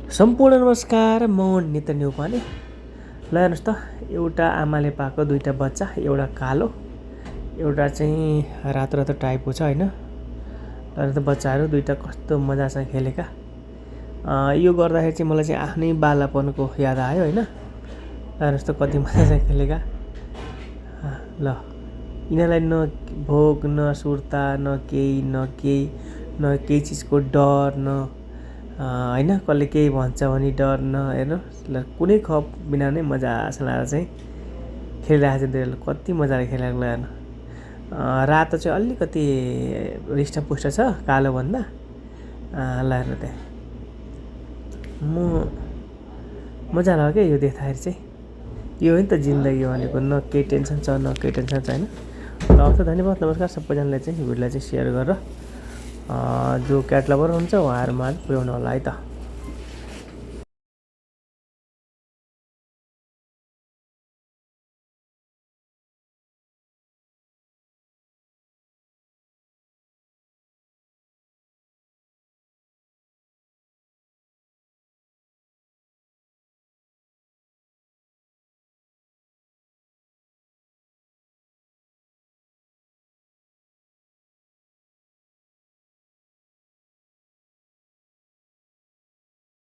सम्पूर्ण नमस्कार, म नितिन न्यौपाने। ल हेर्नुहोस् त, एउटा आमाले पाएको दुईवटा बच्चा, एउटा कालो, एउटा चाहिँ रातो रातो टाइपको छ होइन। र त बच्चाहरू दुईवटा कस्तो मजासँग खेलेका। यो गर्दाखेरि चाहिँ मलाई चाहिँ आफ्नै बालापनको याद आयो होइन। ल हेर्नुहोस् त कति मजासँग खेलेका। ल यिनीहरूलाई न भोक न सुर्ता न केही चिजको डर न होइन, कसले केही भन्छ भने डर न हेर्नु ल, कुनै खप बिना नै मजासँग लगाएर चाहिँ खेलिरहेको छ। तिनीहरूले कति मजाले खेलेको। ल हेर्नु, रातो चाहिँ अलिकति हृष्टपुष्ट छ कालोभन्दा। ल हेर्नु त्यहाँ मजा लाग्यो क्या यो देख्दाखेरि चाहिँ। यो हो नि त जिन्दगी भनेको, न केही टेन्सन छ न केही टेन्सन छ होइन। ल हस् त, धन्यवाद, नमस्कार सबैजनालाई चाहिँ भिडियोलाई चाहिँ सेयर गरेर जो क्याट लभर हुन्छ उहाँहरूमा पुर्याउनु होला है त।